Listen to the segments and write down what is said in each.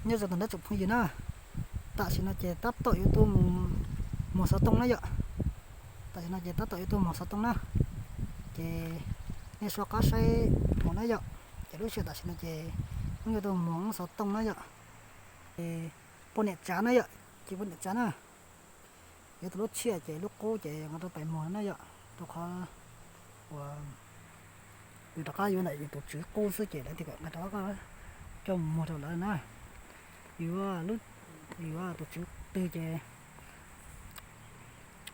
Nyob zoo tag nrho tsoom phooj ywg na, tam sim no ces tab tom yuav tuaj mus muag xov tooj na yom. Tam sim no ces tab tom yuav tuaj muag xov tooj na. Ces nej soj qab saib mus na yom. Ces lub sij hawm tam sim no ces wb yuav tuaj muag xov tooj na yom. Ces poj niam tsav na yom, ces poj niam tsav na. Yuav tus lub tshiab ces lub qub ces nqa rau pem muag na yom. Rau qhov uas yus rov qab yuav ntawm yus tus tswv qub xwb ces lawv tias kom nqa rov qab coj mus muag rau lawv na. Yuav lub, yuav tus tswv twg ces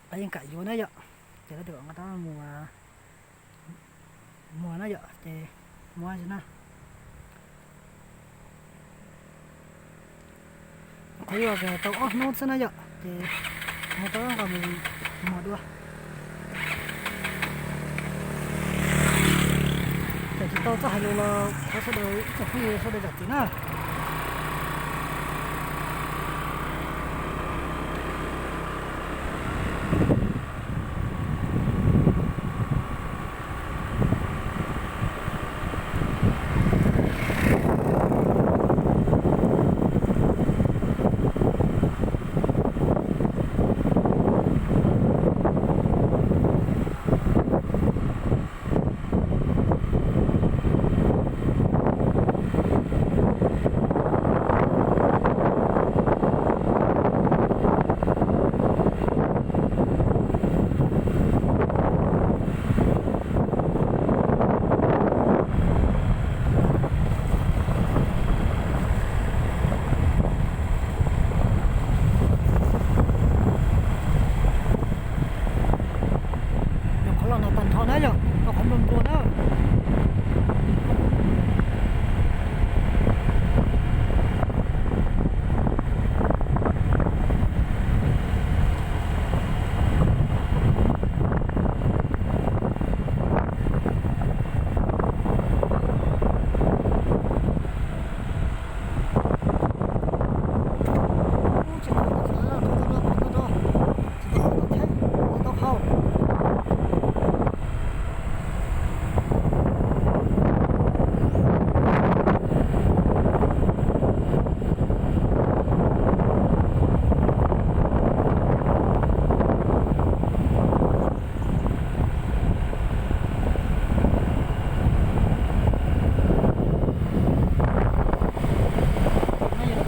lawv yeej kam yuav na yom. Ces lawv tias kom nqa rov qab mus muag na yom, ces muag na. Qhov yuav tau ob hnub xwb na yom, ces mus rau nqa mus muag dua. Txawm tsis tau txoj hais lus los thov sawv daws ib tsoom phooj ywg sawv daws zam txim na. Nyuam qhuav los nag tag nrho na yom, los qhov nplua nplua na.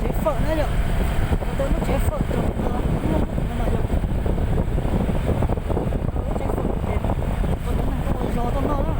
Tsev fawm na yom, lub tsev fawm rau no yom, lub tsev fawm ces ua neeg tuaj ua zog tuaj noj na.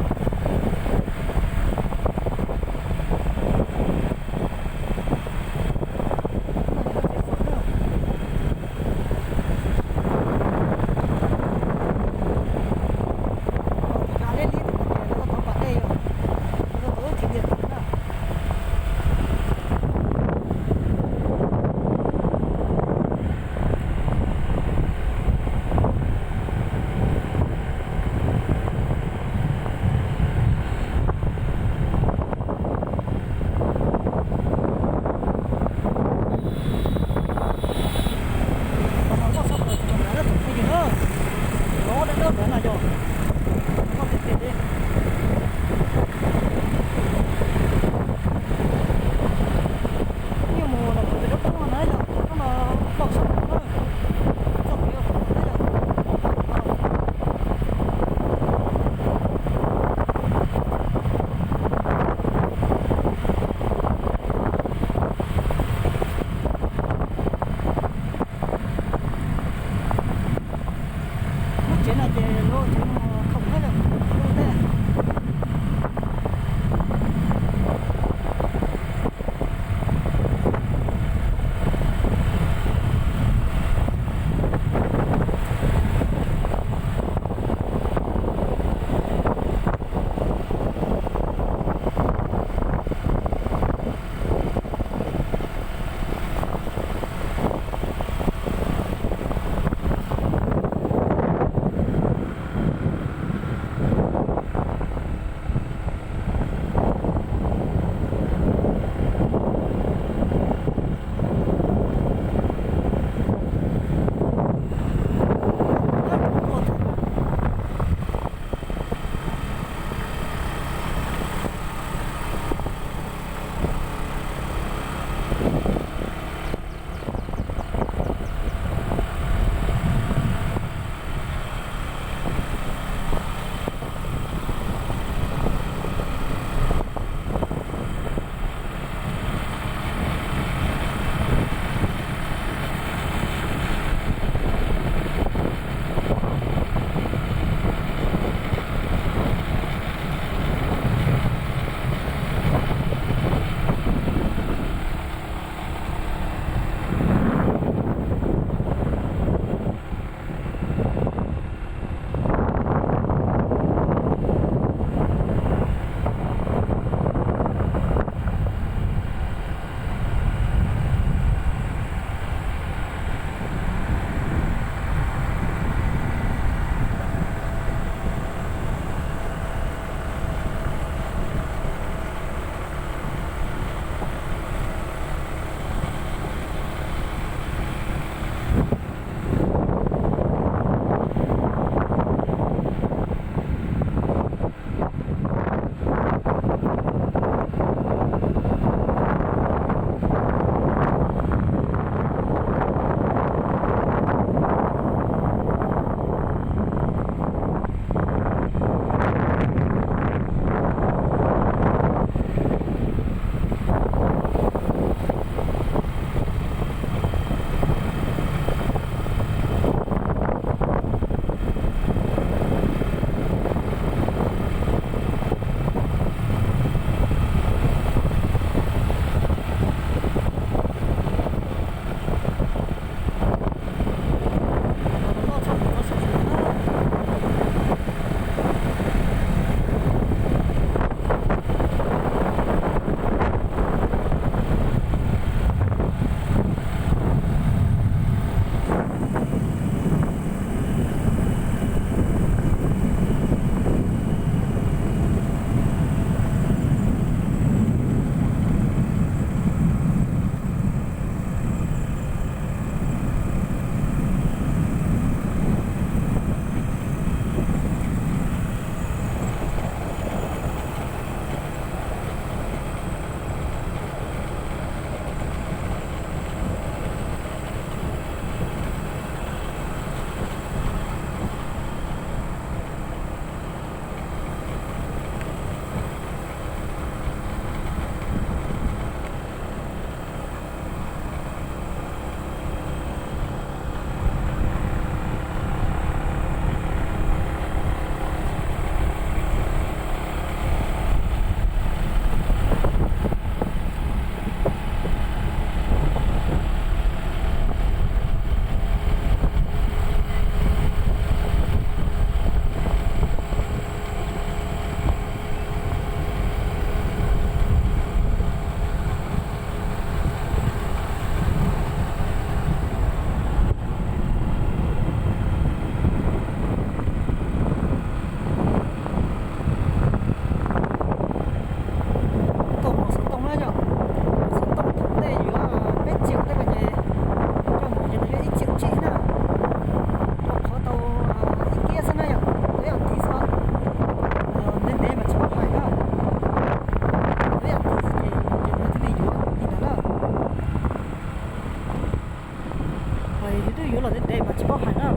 Tsis paub hais na.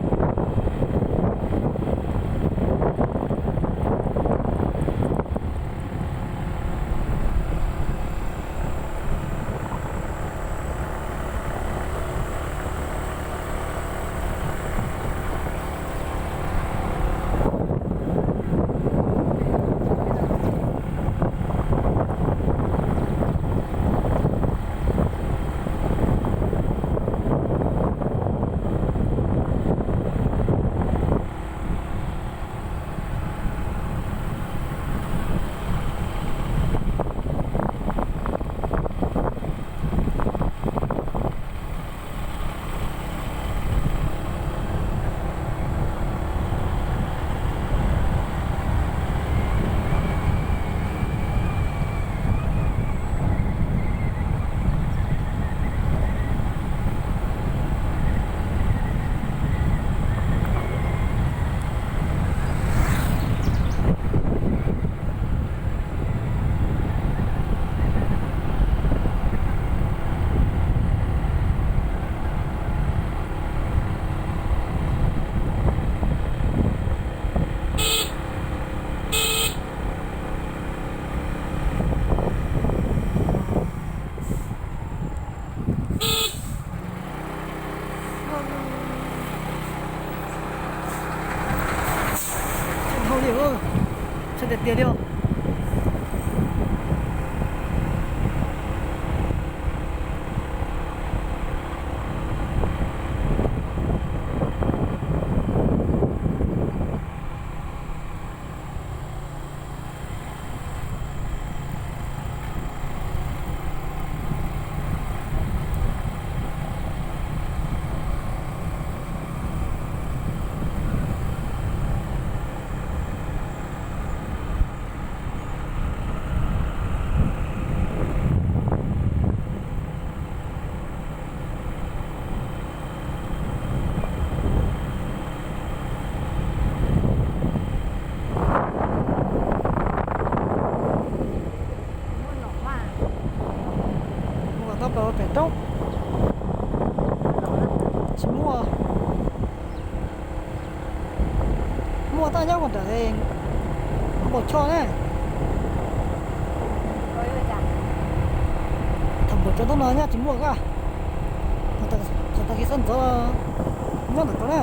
Dhau li, dhau tiag tiag li os. Mus kom tau plaws pem roob. Tsis muaj, muaj tab nyob mus nram npaum choj ne. Thaum npaum rau tau no nyob tsis muaj koj. Thaum tag kis sab ntxov nyob ntawm tau na.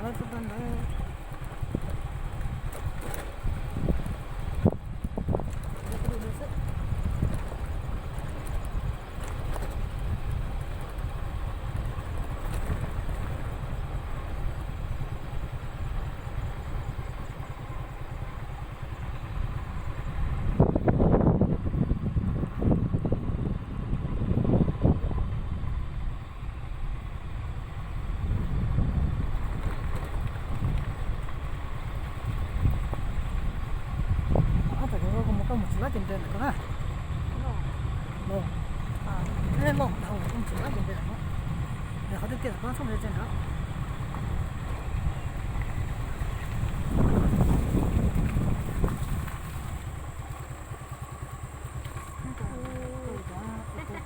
Lawv tau ntawd. Ob txoj kev no kuv mus, koj mus tsis lab ces nres ntawm ko na. Los, los ntawd kuv mus tsis lab ces nres ntawm no. Nres qhov tiaj tiaj ntawm ko txhob mus tsev ntawd.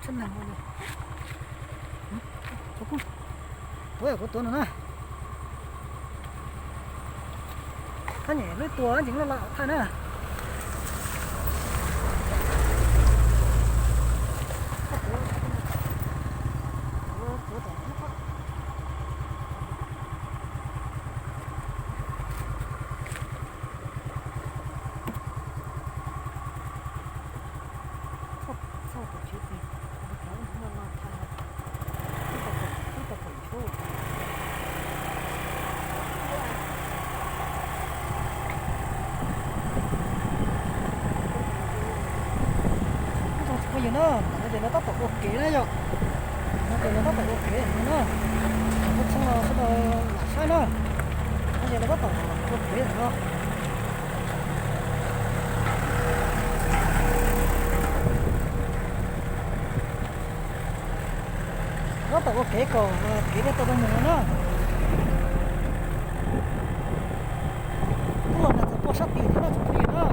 Tsheb neeg ua li. Tuav, kuv tuav no na. Koj nyem lub tuav ntsees loj loj thaij na. Ib tsoom phooj ywg na, tam no ces lawv tab tom ua kev na yom. No ces lawv tab tom ua kev no na. Tam no txhob sawv daws lam saib na. No ces lawv tab tom ua kev no. Tab tom ua kev kom kev thiaj tau mus no na. Twb los mus txog puag sab tid thiab no tsoom phooj ywg na.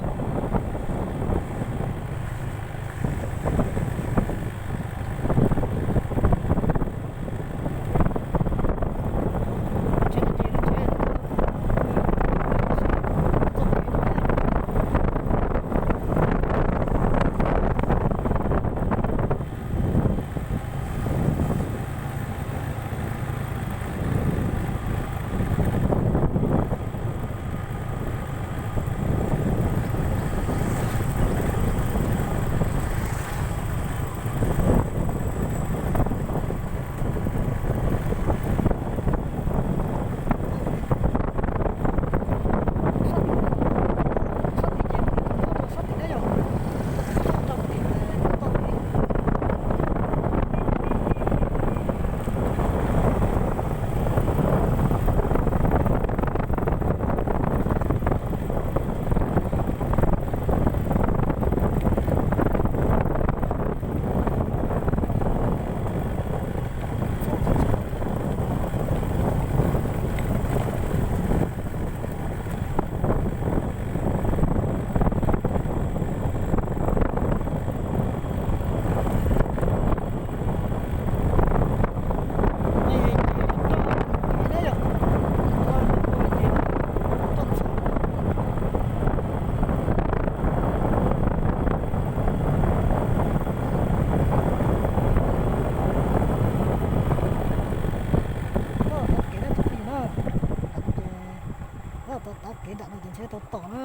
Tav kev nram no ces ntshe tau tom na,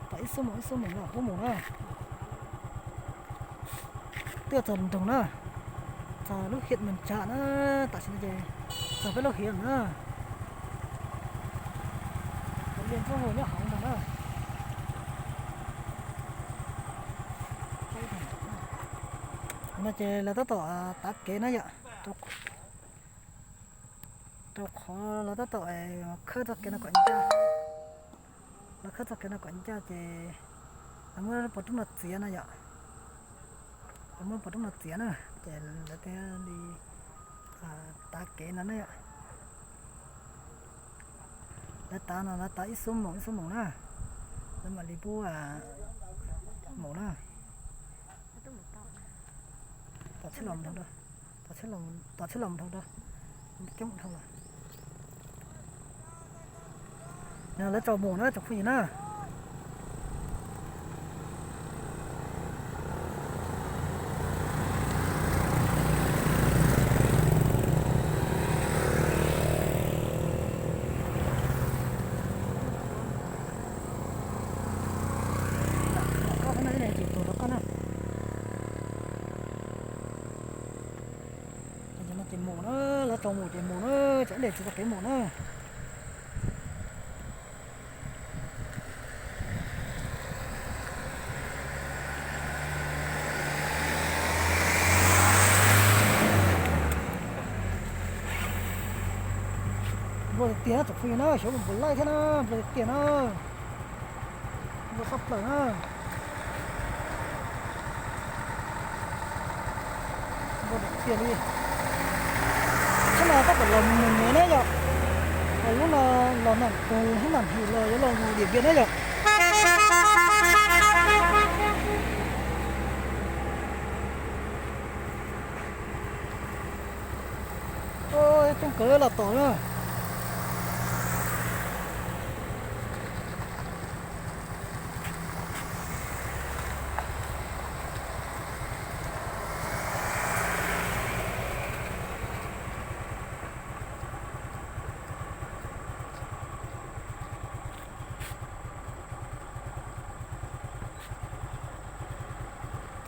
tom ib xub moos ib xub moos no pub mus na. Twb txog nroog na, txog lub hiam Mees Tsam na, tam sim no ces txog peb lub hiam na. Cov liaj ntsuab nyob hauv ntag na. No ces lawv tab tom tav kev na yom, rau qhov lawv tab tom khawb txoj kev no kom ncaj. Lawv khawb txoj kev no kom ncaj ces lawv muab pov roob no txiav no yom. Lawv muab pov roob no txiav na, ces lawv thiaj li tav kev no na yom. Lawv tav no lawv tav ib xub moos ib xub moos na, lawv mam li pub mus na. Tom tsheb los mus dhau, tom tsheb los mus dhau, coob dhau lawm. No lawv tso mus na tsoom phooj ywg na. Mus ces mus na, tsam ib ntsis tsis tau kev mus na. Nplua tiag tiag na tsoom phooj ywg na, xyov puas laij thiab na, nplua tiag tiag na. Nplua tshaj plaws na. Nplua tiag tiag li. Tsheb no tab tom los mus Nyias na yom. Lub no los Nam Pus hab Nam His los yuav los mus Diam Npiam na yom. Coob kawg los tom na.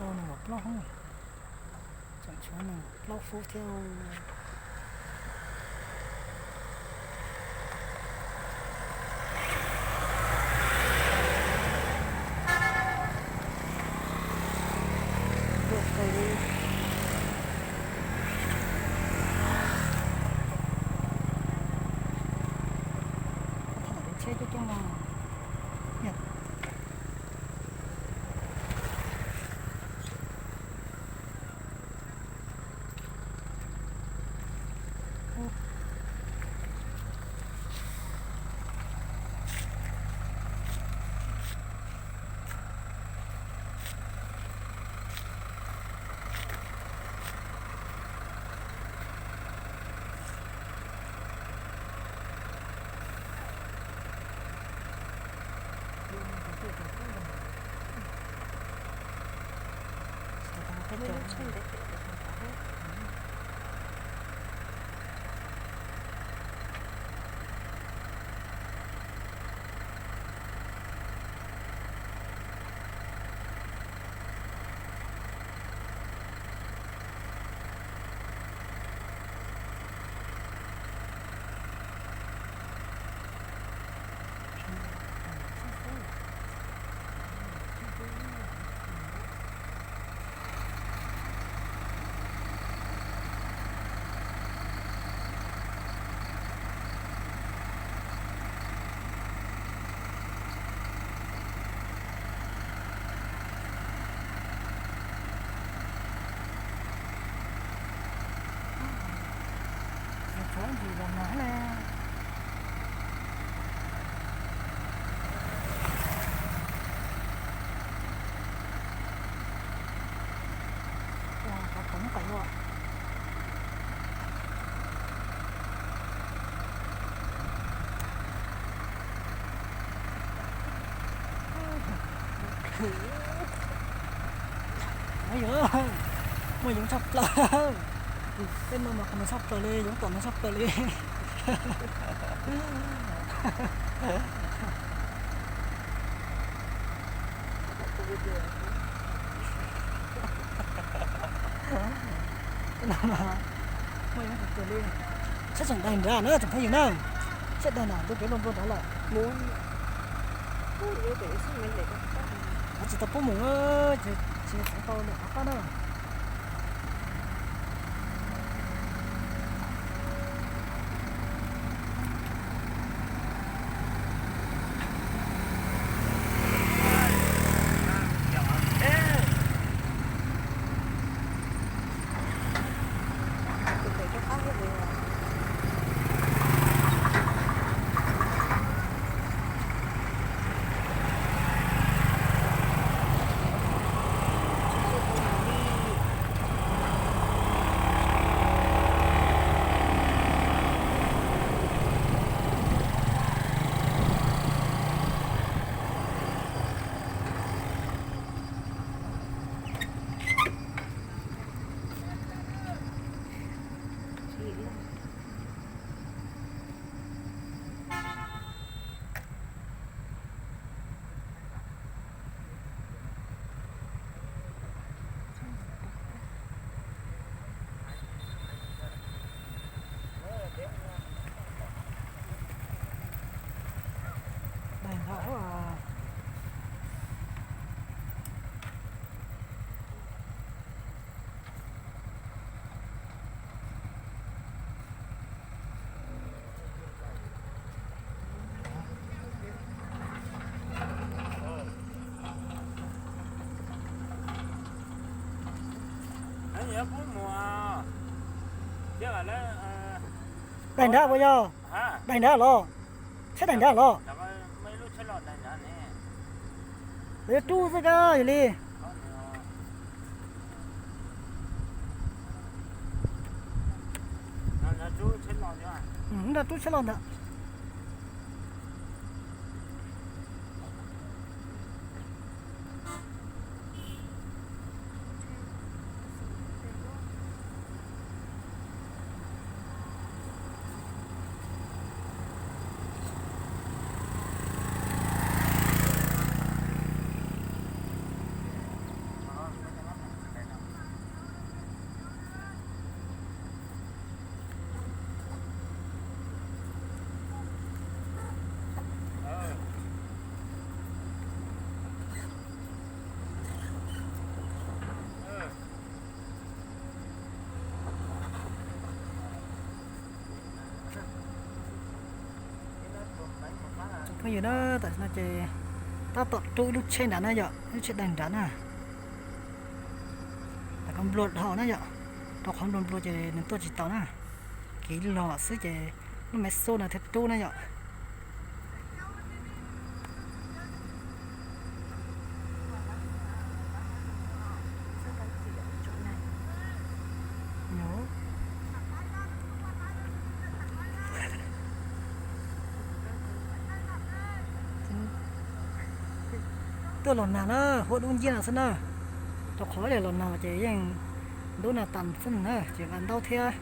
Tau nees nkaum plaub hoob, tseem tshuav nees nkaum plaub fub thiab. Tsheb coob coob no. Tshuav ntsis los nag ne. Ua, qhov qhov muab qais ua. Muaj yoov, muaj yoov tshaj plaws. Tej no mas qhov no tshaj plaws li, yoov tom no tshaj plaws li. Tej no mas muaj yoov tshaj plaws li. Saib tseem daig nrad na tsoom phooj ywg na. Saib daig na, ntu peb luag nplua nrad lawm. Tsis tau pub mus, tsis tau tau lawm qab na. Daim nrad puas yog? Daim nrad los? Tsheb daim nrad los? Lawv yuav rub xwb kab yog li. Nrog rub tsheb los ntawd. Phooj ywg na, tam sim no ces tab tom rub ib lub tsheb nrad na yom, ib lub tsheb daim nrad na. Tam koj nplua dhau na yom, rau qhov nplua nplua ces nws tuaj tsis tau na. Kev lom xwb ces lub maiv xub no thiaj rub na yom. Tuaj los nag na, huab dub nciab no xwb na. Rau qhov los nag ces yeej ntub nag tas xwb na, ces nqa ntaub thiab.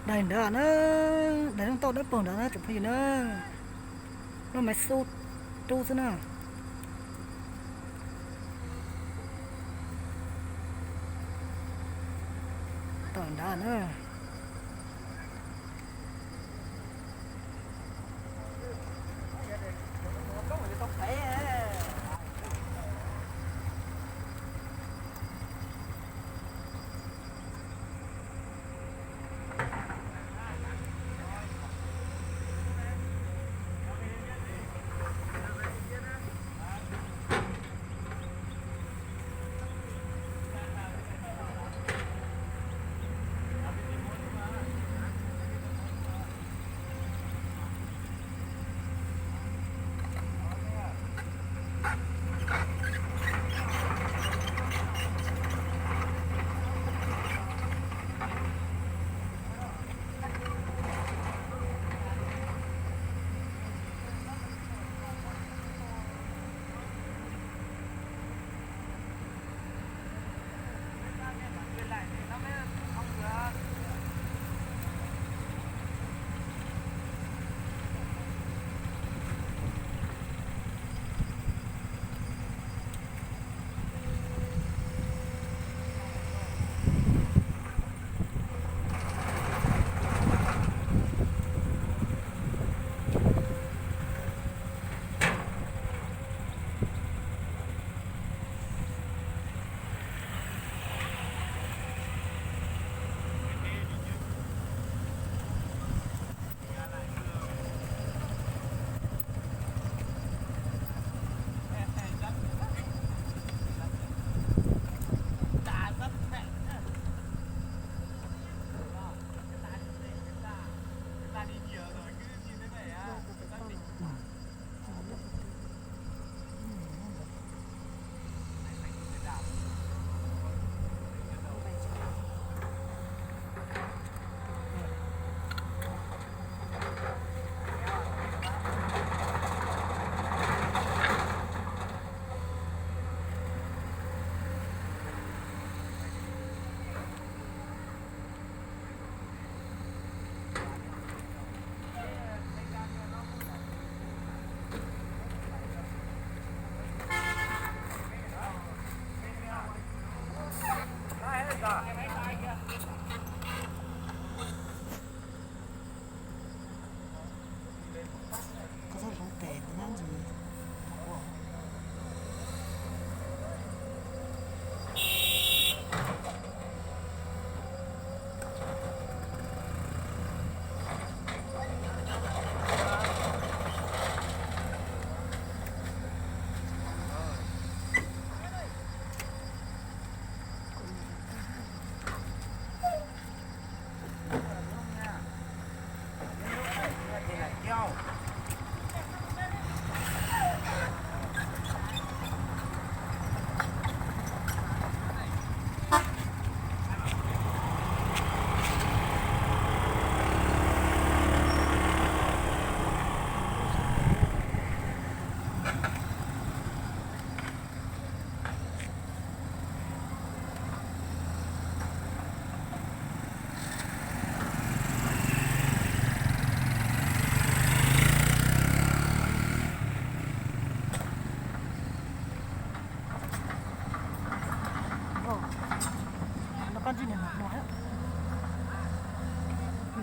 Daim nrad na, daim no tau dawb paug nrad na tsoom phooj ywg na. Lub maiv xub rub xwb na. Tawm nrad na.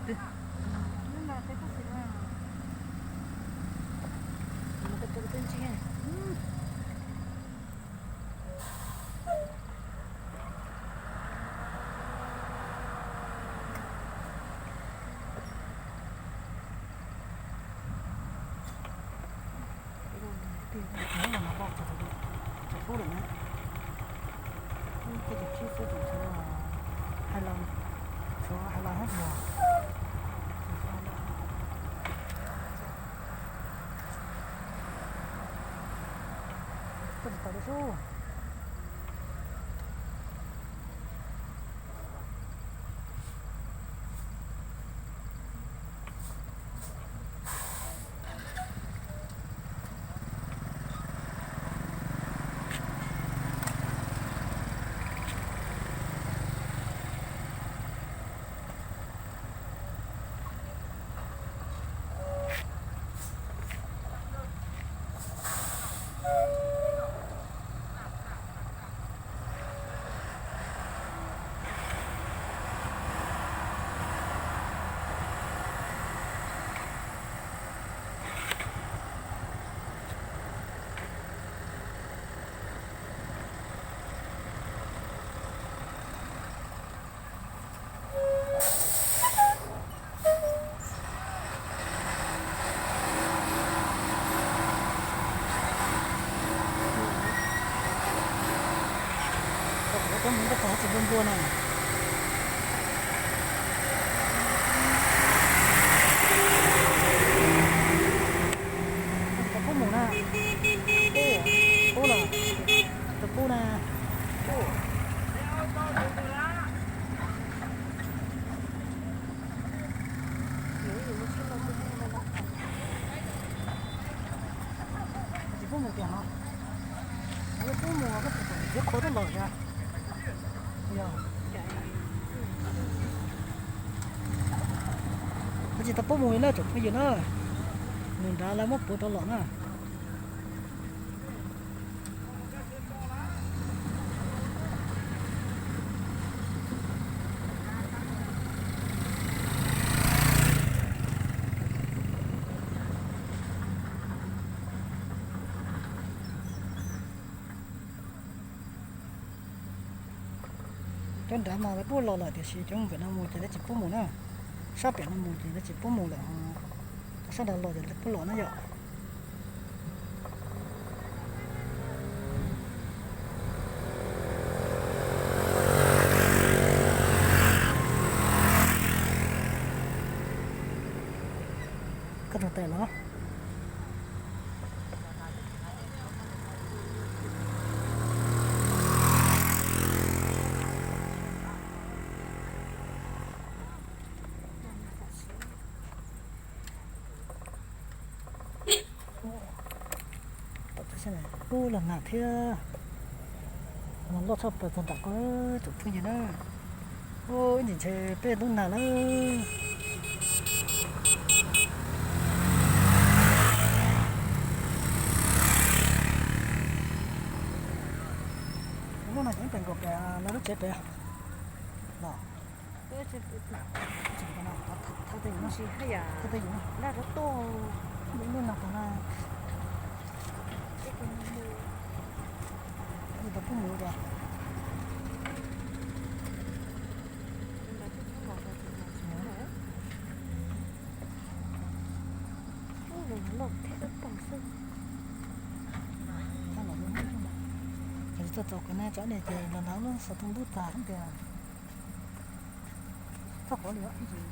Ub, no no poj txog thaum thaum pub lawm na. Ub, peb caug tsib xwb tseem tshuav hais los, tshuav hais los hab tus. Koj tsis tau li sub. Tau kuv cov mus ntej tag tsis nplua nplua na. Tau pub mus na. Pub, pub los. Tau pub na. Tsis pub mus tiag hov. Yog pub mus koj tsis tau txiav qhua tuaj los thiab. Yog, koj tsis tau pub mus li na tsoom phooj ywg na. Nws nrad lawv muab puav rov los na. Cov nrad mas lawv pub los lawm tiam sis cov pem no mus ces lawv tsis pub mus na. Sab pem no mus ces lawv tsis pub mus lawm ho. Cov sab nrad los ces lawv pub los na yom. Koj tau tes los? Ub, los nag thiab. Mas loj tshaj plaws txog nram ko tsoom phooj ywg na. Ub, ib ntsis ntshe peb lub nag lawm. Lub no ces ib pem nkaus pem lawv lub tsev pem los. Thawj tej yus, thawj tej yus, lub no tag na. Tsis tau pub mus tias. Ces txog txog qhov no cov niag ces los nrad lub xov tooj ntub tag tias. Txog qhov li ib ntsis.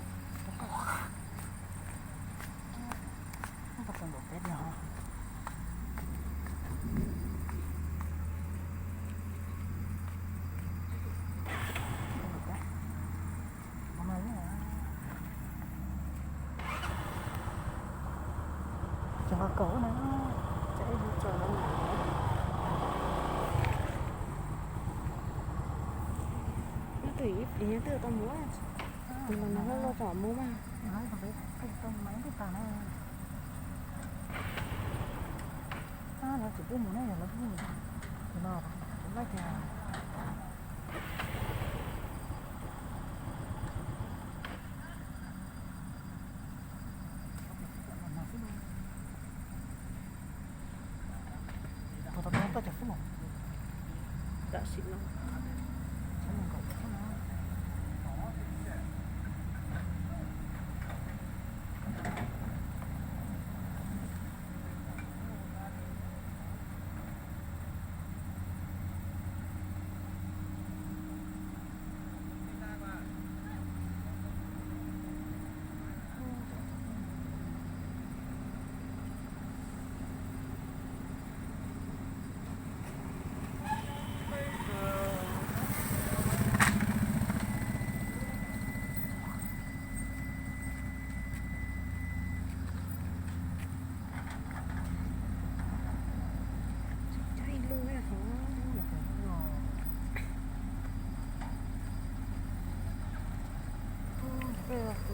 Qhov txog nkaum peb tiag. Ces qhov kaum na, ces ib lub tso lawm. Twb ib pliag twb tau mus, tus no nws loj loj tsom mus mas. Tau mas ib tug tag na. Lawv tsis pub mus na, yog lawv pub mus, tus no kuv laij tias. Tam sim no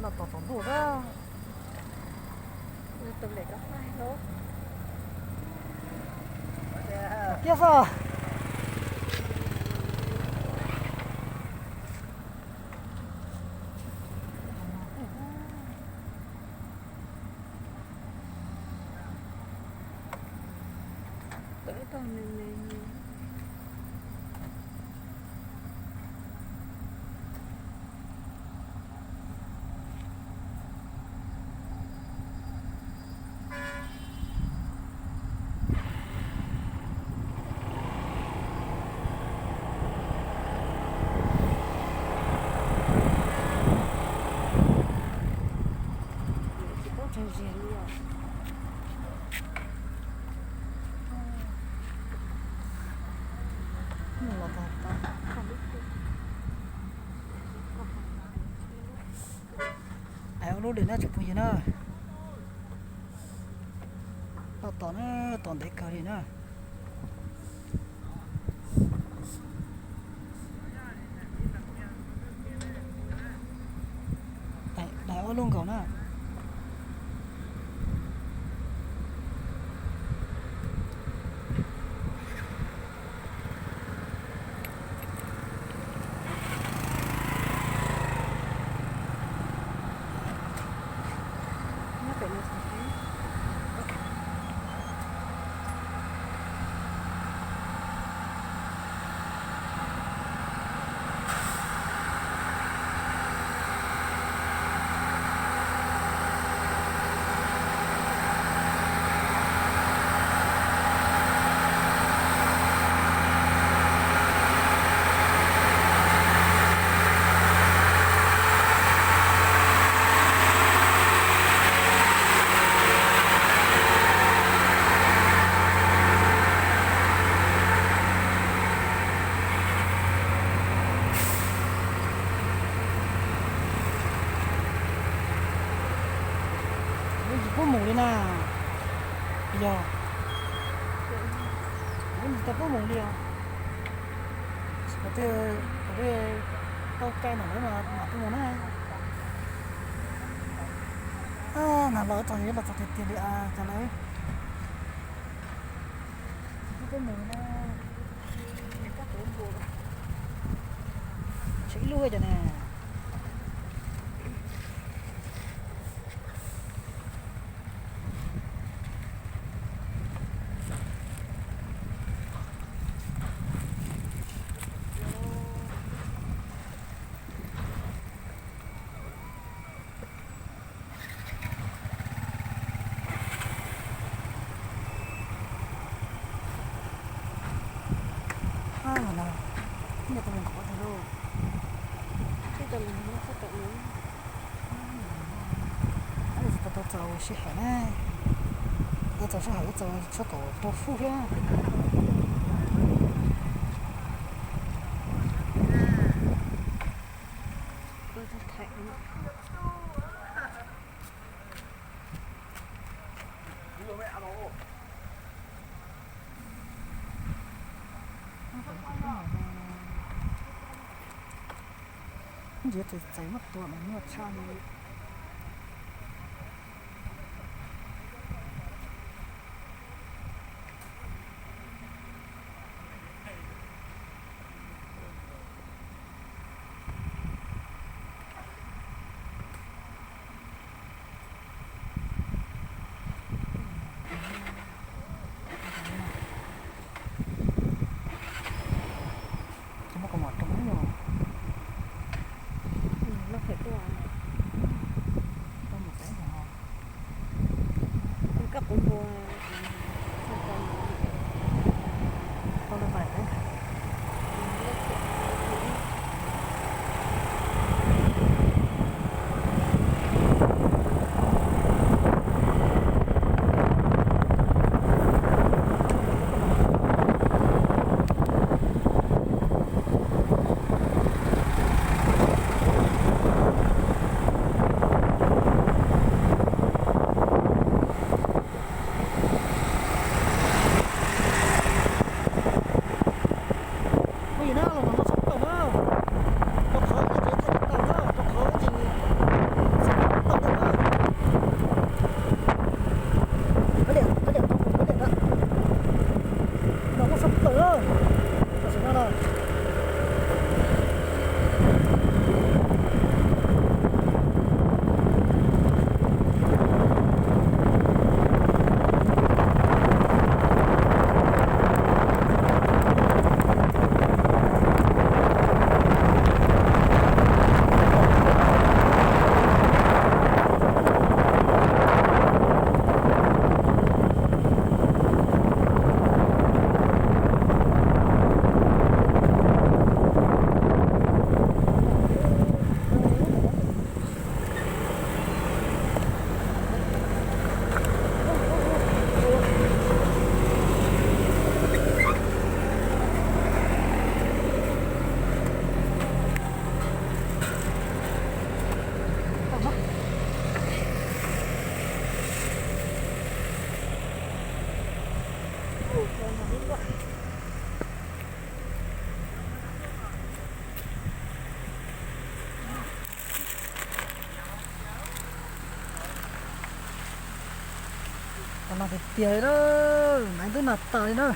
Noj tos tsaus ntuj na. Tiab xwb. Ua lub li na tsoom phooj ywg na. Noj tos na, tos ntev kawg li na. Daim ob lub nkaus na. Lub tsis pub mus li na. Yog, lub tsis tau pub mus li os. Qhov twg, qhov twg tau cai ntawm lawv mas mam pub mus na. Nag los txog yuav los txog tiag tiag li cas lawm. Tsis pub mus na. Tsheej ib lub cov ne. Tsis tau txaus sij hawm na. Txaus sij hawm, txaus tshaj kaum rau fub thiab. Ntsia txais txais muab tua mas nyuaj tshaj li. Nag tiag tiag li na, nag twb nag tas li na.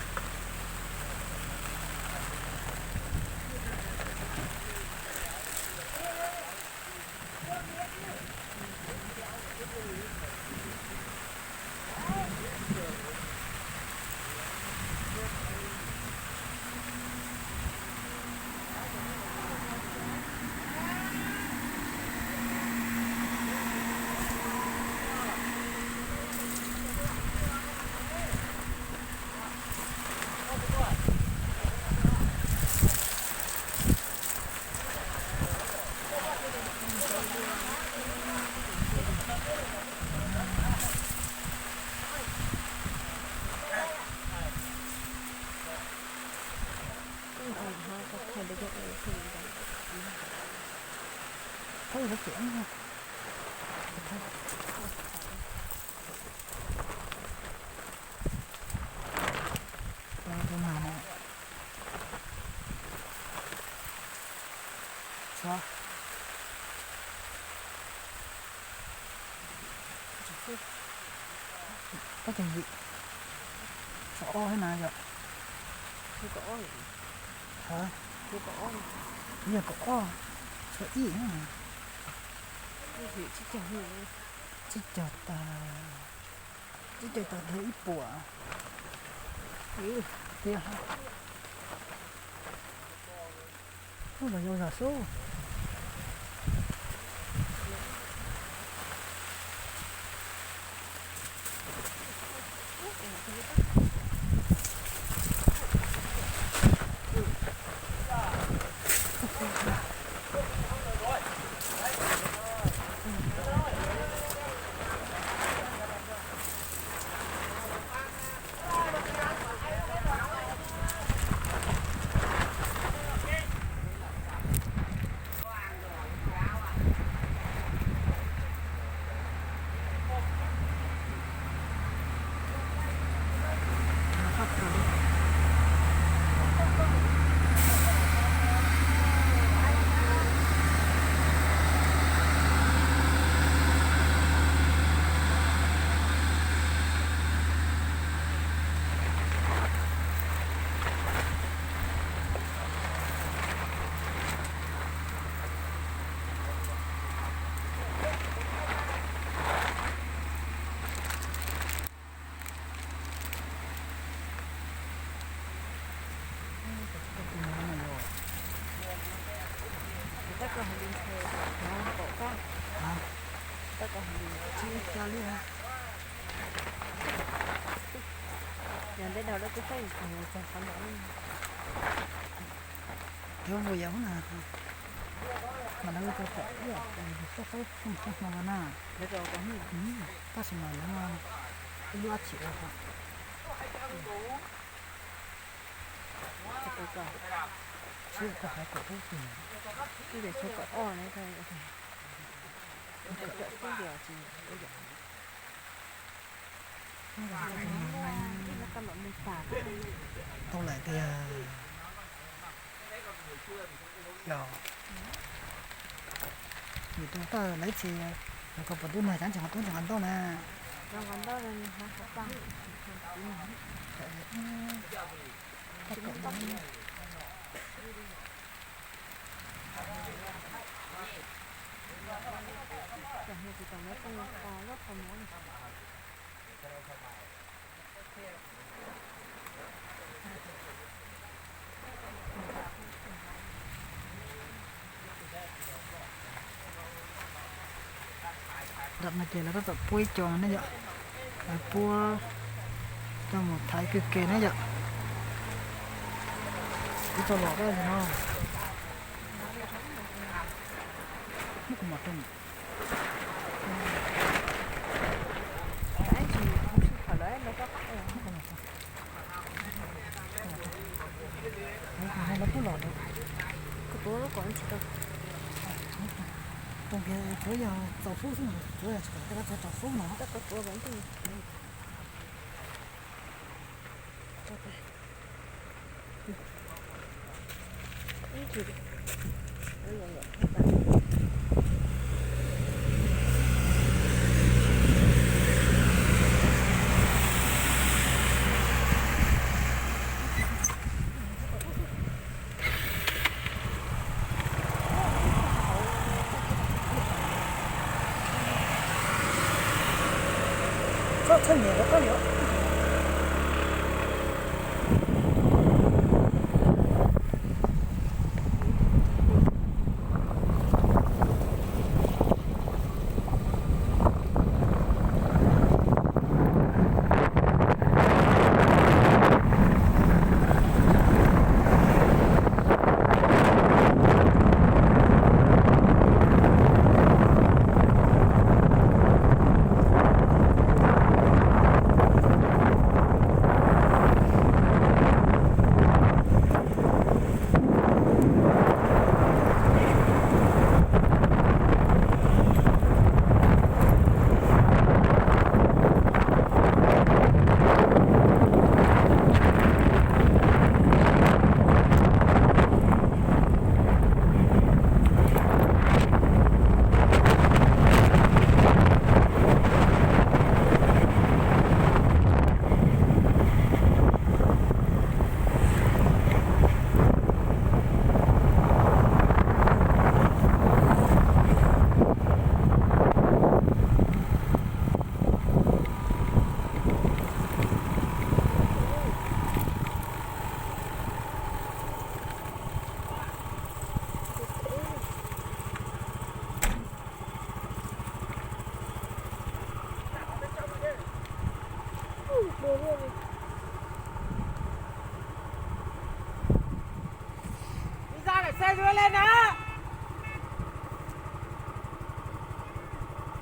Koj cov yim, tshuav ob thiab na yom? Yog kaum ob, tshuav ib, tsib caug tag, tsib caug tag dhau ib puas. Tiag, los yau zog xwb. Yog ntej dhau lawm kuv saib txog qhov ntawd. Cov npua yau na, mas lawv tau pom ib yam yus txoj saib xyoo xyoo hmo no na. Tab sis mas lawv ib lub dab tsi ua sib koj hais kom ub tim, ib yam tshuav kaum ob na, tau lawm tiag. Yog vim tus tawj lawv tsis, lawv kom puas tub nag cov ntsis qhov tub ntsis qhov ntau na. Nram no ces lawv tab tom puab ib co no ne yom, lawv puab coj mus thaiv kiag ke ne yom. Ib co los dab no, muab kuv mos rau. Tau nkiag tsuav yog txaus fub xwb, tsuav yog tsis kom tej lab txav tsaus fub no.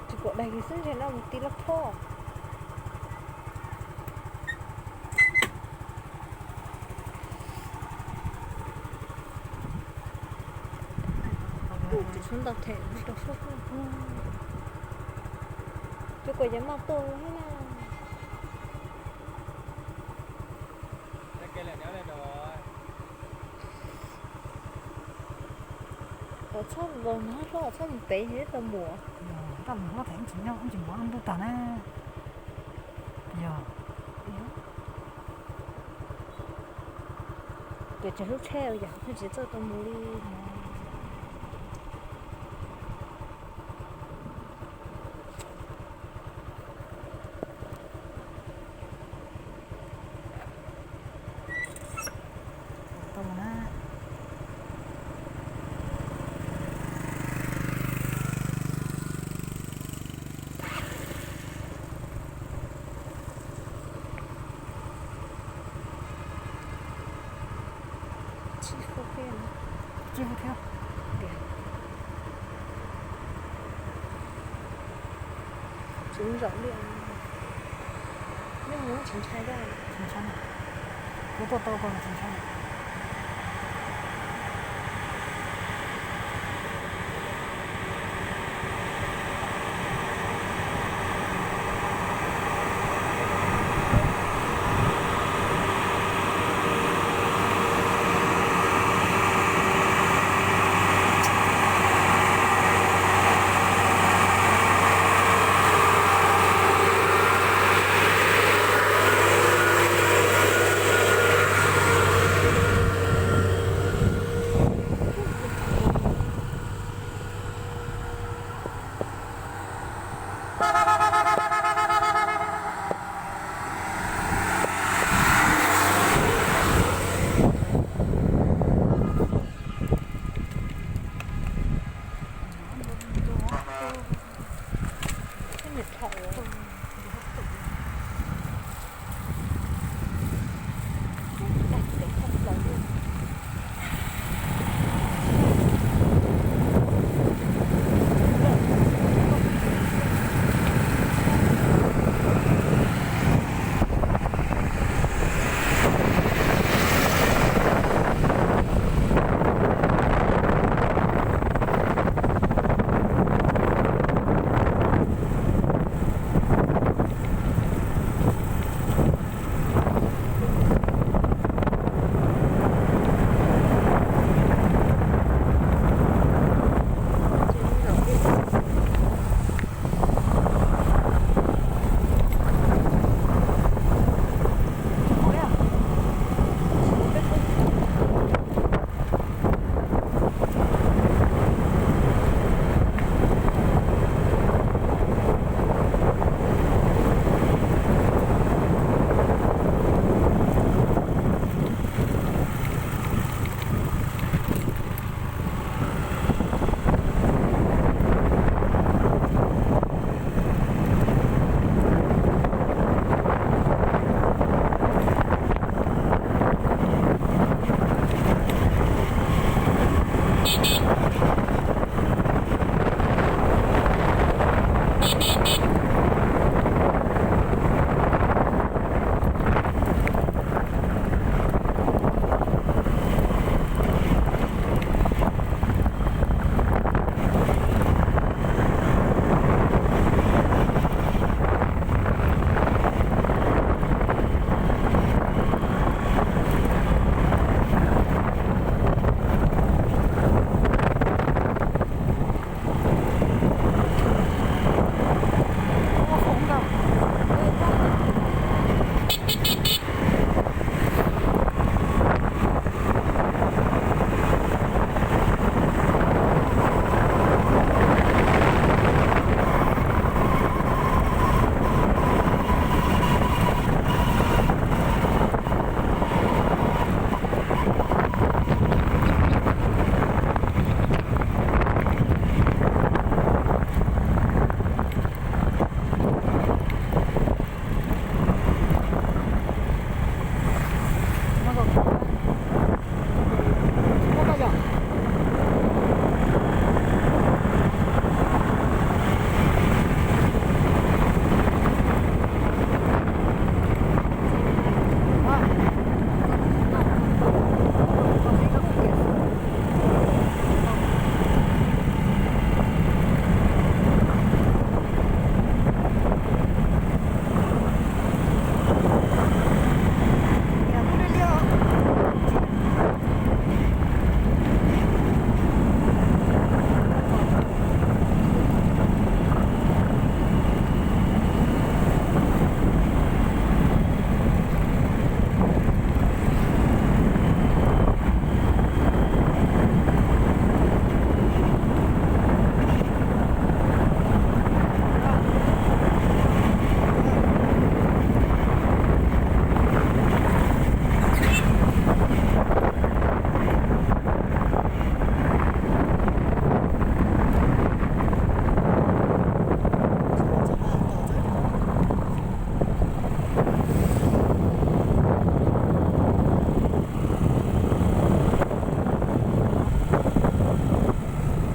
Tsis pom daig li xwb, ntshe no mus ti loj phob. Tsis tshua ntau them rau suab. Cov kuam yeej maj tuaj thiab na. Txhob nkaus hnab hlob, txhob mus pem, tau muam. Tab mus hlob them tsis nyob, tsis mus ntuj tag na. Yog pem tsawg lub tsheb yog tsis txawj tau mus li. Tsib fuj thiab. Tsib fuj thiab. Tias tsis zaum li. Nej mus tsis ntshai thiab. Tsis ntshai. Kuv tuaj tau koj tsis ntshai.